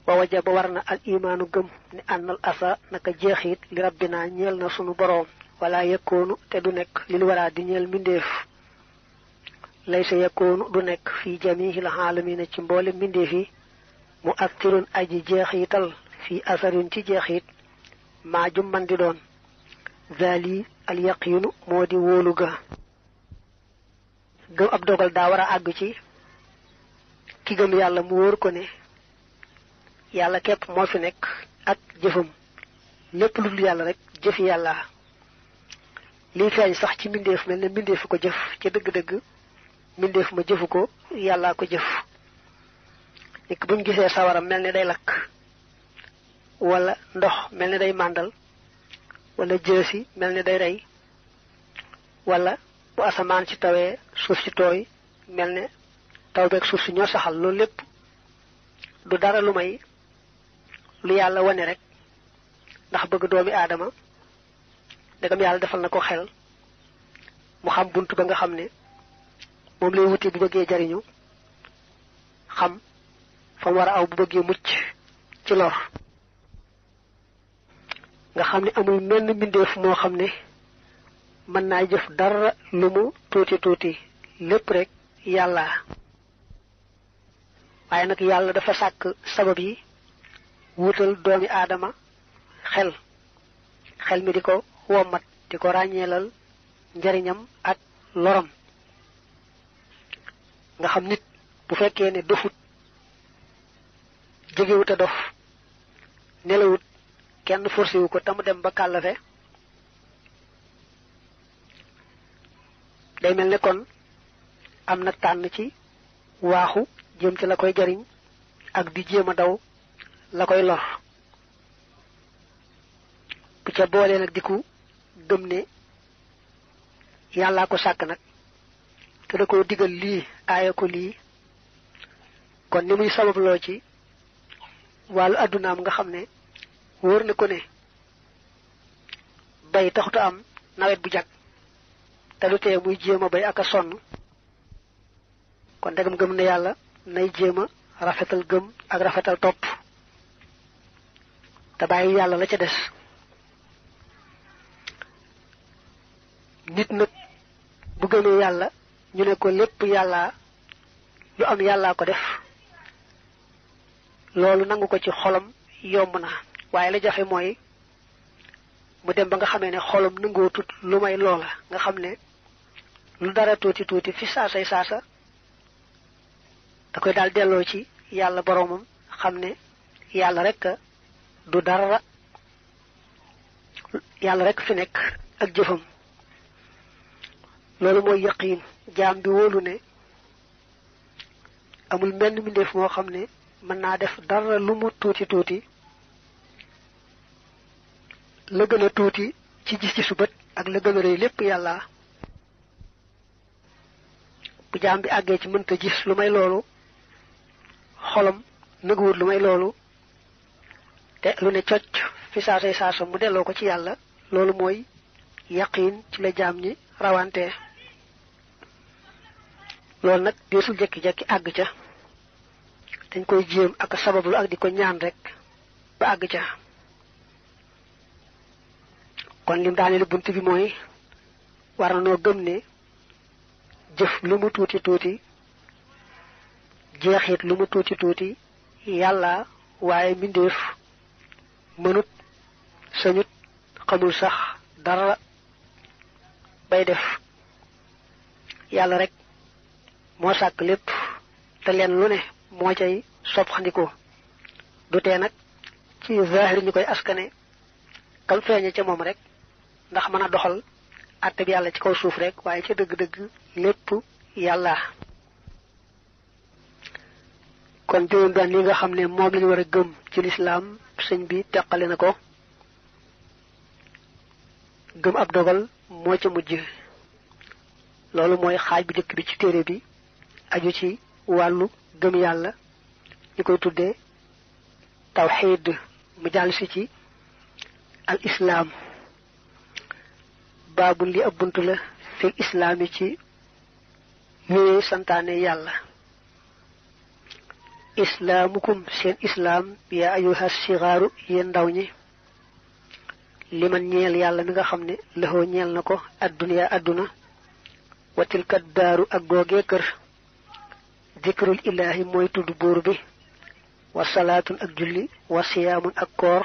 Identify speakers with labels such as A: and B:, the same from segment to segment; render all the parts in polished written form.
A: wa wajaba warna al imanu gëm ni annal asa naka jeexit li rabbina ñeel na sunu borom wala yakunu te du nek lil wara di ñeel mindeef laysa yakunu du nek fi jamihil alamin ci mboole mindeef yi mu aktirun aji jeexital fi asarin ci jeexit ma jumman di doon zali al yaqinu modi woluga gëm ab dogal da wara ag ci ki gëm yalla mu wor ko ne yalla kep mo fi nek ak jëfum lepp lu yalla rek jëf yalla li feñ sax ci mindeef melne mindeef ko jëf ci deug deug mindeef ma jëfuko yalla ko jëf nek buñu gisé sawara melne day lak wala ndox melne day mandal wala jësi melne day ray wala bu asaman ci tawé suuf ci toy melne taw bek suuf ci ñoo saxal loolu lepp du dara lu may lu yalla wone rek ndax bëgg doomi adama dagam yalla defal nako xel mu xam buntu ba nga xamne mom lay wuti bu bëgge jariñu xam fa wara aw bu bëgge mucc ci lor nga xamne amul menn mindeef mo xamne man na jëf dara lu mu tuti tuti lepp rek yalla waye nak yalla dafa sak sabab yi wutal doomi adama xel mi diko womat diko ragnelal njariñam ak loram nga xam nit bu fekkee ne dofut jegewut a dof nelawut kenn forcé wu ko tam dem ba kàllafe day mel ne kon am na tànn ci waaxu jëm ci la koy jariñ ak di jéem a daw la koy lor bu ca boole nag diku gëm ne yàllaa ko sàkk nag te da koo digal lii aaya ko lii kon ni muy sababloo ci wàllu addunaam nga xam ne wóor na ko ne bay taxuta am nawet bu jag te lu tee muy jéem a bay ak a sonn kon dagam gëm ne yàlla nay jéem a rafetal gëm ak rafetal topp te bàyyi yàlla la ca des nit nag bu gëmee yàlla ñu ne ko lépp yàlla lu am yàlla ko def loolu nangu ko ci xolam yomb na waaye la jafe mooy mu dem ba nga xamee ne xolam nangoo tut lu may loola nga xam ne lu dara tuuti tuuti fi saasay saasa da koy daal delloo ci yàlla boromam xam ne yàlla rek du dara yàlla rek fi nekk ak jëfam loolu mooy yaqin jaam bi wóolu ne amul menn mindeef moo xam ne mën naa def dara lu mu tuuti tuuti la gën a tuuti ci gis ci subat ak la gën a rëy lépp yàlla bu jaam bi àggee ci mënta gis lu may loolu xolam nëguwut lu may loolu te lu ne cocc fi saasay saasa mu delloo ko ci yàlla loolu mooy yaqin ci la jaam ñi rawante loolu nag deesul jekki-jekki àgg ca dañ koy jéem ak sabablu ak di ko ñaan rek ba àgg ca kon lim daane lu bunt bi mooy war na noo gëm ne jëf lu mu tuuti tuuti jeexit lu mu tuuti tuuti yàlla waaye mbindeef mënut sañut xamul sax dara bay def yàlla rek moo sàkk lépp te leen lu ne moo cay sopxandiko du tee nag ci zahir ñu koy askane kam feeñe ca moom rek ndax mën a doxal àtte bi yàlla ci kaw suuf rek waaye ca dëgg-dëgg lépp yàlla kon juróom benn li nga xam ne moom lañu war a gëm ci lislaam sëñ bi teqale na ko gëm ab dogal moo ca mujj loolu mooy xaaj bu jëkk bi ci téere bi aju ci wàllu gëm yàlla ñu koy tuddee tawxiid mu jàll si ci al islaam baabu li ab bunt la fil islaam yi ci yooyee santaane yàlla islaamukum seen islaam yaa ayuha sigaaru yéen ndaw ñi liman ñeel yàlla mi nga xam ne lëxoo ñeel na ko adduniya adduna watilkat daaru ak googee kër dikrul ilaahi mooy tudd buur bi wa salaatun ak julli wa siyaamun ak koor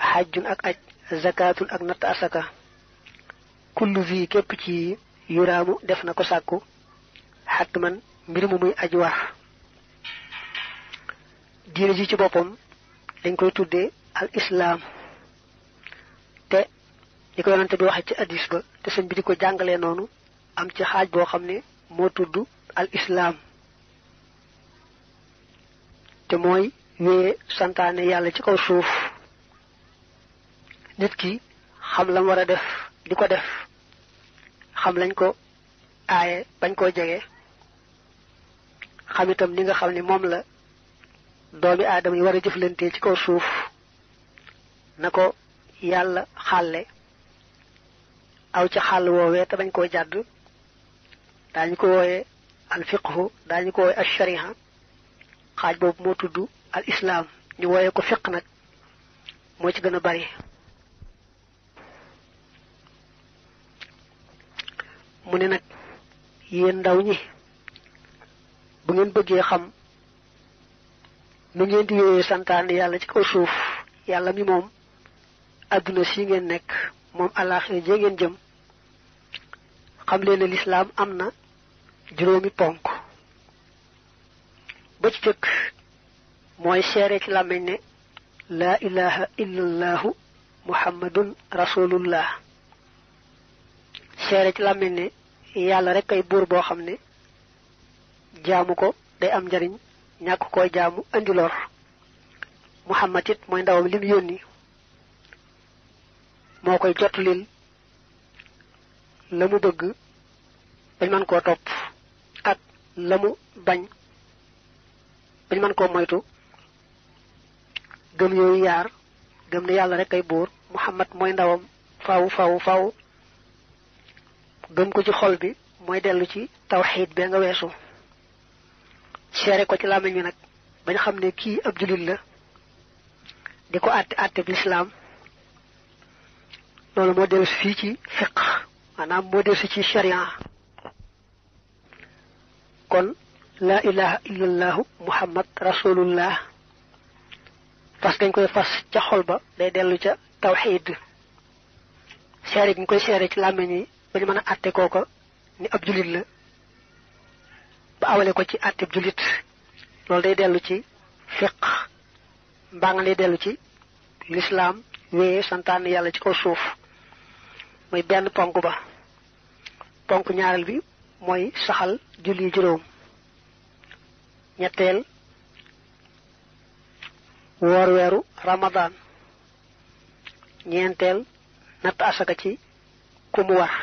A: xajjun ak aj zakatun ak natt asaka kullu vi képp ci yuraamu def na ko sàkku xakk man mbir mu muy aj war diine ji ci boppam dañ koy tuddee al islaam te li ko yonante bi waxe ci hadis ba te sëñ bi di ko jàngalee noonu am ci xaaj boo xam ne moo tudd al islaam te mooy wéye santaane yàlla ci kaw suuf nit ki xam lam war a def di ko def xam lañ ko aaye bañ koo jege xam itam li nga xam ne moom la doomi aadama yi war a jëflante ci kaw suuf na ko yàlla xàlle aw ci xàll woowee te bañ koo jàdd daañu ko wooye al fiqhu daañu ko wooye al shariha xaaj boobu moo tudd al islaam ñu wooye ko fiq nag moo ci gën a bari mu ne nag yéen ndaw ñi bu ngeen bëggee xam nu ngeen di wéyee santaane yàlla ci kaw suuf yàlla mi moom adduna si ngeen nekk moom àllaaxira jee ngeen jëm xam leen ne lislaam am na juróomi ponk ba ci jëkk mooy seere ci làmmiñ ne laa ilaha illallahu muhammadun rasulullah seere ci làmmiñ ne yàlla rek ay buur boo xam ne jaamu ko day am njariñ ñàkk koy jaamu andi lor muhammad it mooy ndawam lim yónni moo koy jotlil la mu bëgg bañ mën koo topp ak la mu bañ bañ mën koo moytu gëm yooyu yaar gëm ne yàlla rek ay buur muhammad mooy ndawam faw gëm ko ci xol bi mooy dellu ci tawxiid bee nga weesu seere ko ci làmmiñ wi nag bañ xam ne kii ab jullit la di ko àtte bi lislaam loolu moo dellu si fii ci fiq maanaam moo dellu si ci sharia kon laa ilaha illallahu muhammad rasulullah fas gañ koy fas ca xol ba day dellu ca tawxiid seere gi ñu koy seere ci làmmiñ yi bañu mën a àtte kooka ni ab jullit la ba awale ko ci àtteb jullit loolu day dellu ci fiq mbaa nga lay dellu ci lislaam wéye santaane yàlla ci kaw suuf mooy benn ponk ba ponk ñaareel bi mooy saxal julli juróom ñetteel woor weeru ramadaan ñeenteel natt asaka ci ku mu war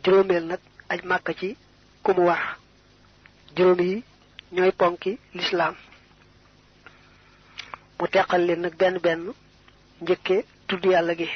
A: juróomeel nag aj màkka ci ku mu war juróom yi ñooy ponki lislaam mu teqal leen nag benn benn njëkke tudd yàlla gi